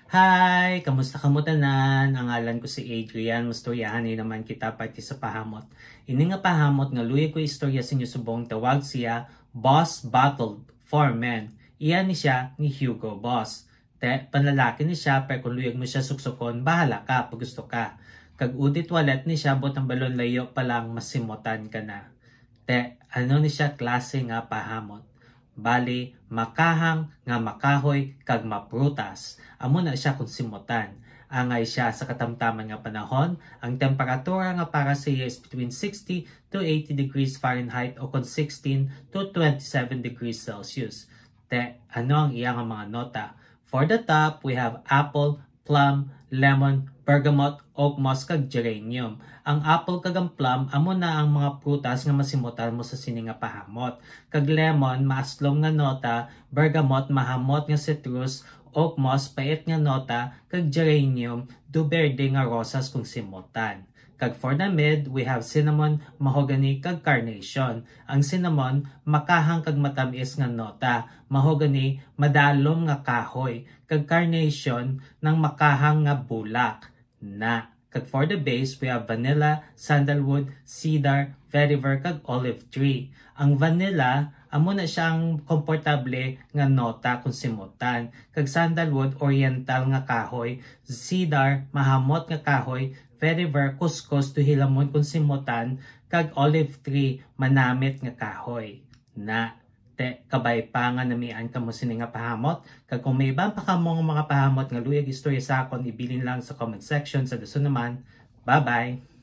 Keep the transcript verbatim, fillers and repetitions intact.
Hi! Kamusta kamo tanan? Ang ngalan ko si Adrian. Mastoryahanay naman kita parte sa pahamot. Ini nga pahamot nga luyag ko istorya sa inyo subong tawag siya Boss Bottled for Men. Iya ni siya ni Hugo Boss. Te, panlalaki ni siya, pero kung luyag mo siya suksukon, bahala ka pag gusto ka. Kag eau de toilette ni siya, but ang balon layo pa lang, masimutan ka na. Te, ano ni siya klase nga pahamot? Bali, makahang nga makahoy kag maprutas. Amo na siya kung simutan. Angay siya sa katamtaman nga panahon, ang temperatura nga para sa iya is between sixty to eighty degrees Fahrenheit o kon sixteen to twenty-seven degrees Celsius. Te, ano ang iya nga mga nota? For the top, we have apple, plum, lemon, bergamot, oak moss, kag geranium. Ang apple kag ang plum amo na ang mga prutas nga masimutan mo sa sini nga pahamot. Kag lemon, maaslom nga nota, bergamot, mahamot nga citrus, oak moss, pait nga nota, kag geranium, daw berde nga rosas kung simutan. Kag for the mid, we have cinnamon, mahogany, kag carnation. Ang cinnamon, makahang kag matamis nga nota. Mahogany, madalom nga kahoy. Kag carnation, nang makahang nga bulak. Na. Kag for the base, we have vanilla, sandalwood, cedar, vetiver, kag olive tree. Ang vanilla, amo na siya ang komportable nga nota kung simutan. Kag sandalwood, oriental nga kahoy. Cedar, mahamot nga kahoy. Vetiver, kuskos, daw hilamon kung simutan. Kag olive tree, manamit nga kahoy. Na. Te, kabay pa nga namian kamo sini nga pahamot. Kag kung may iban pa kamo nga mga pahamot nga luyag istorya sa akon, ibilin lang sa comment section. Sa dason naman, bye-bye!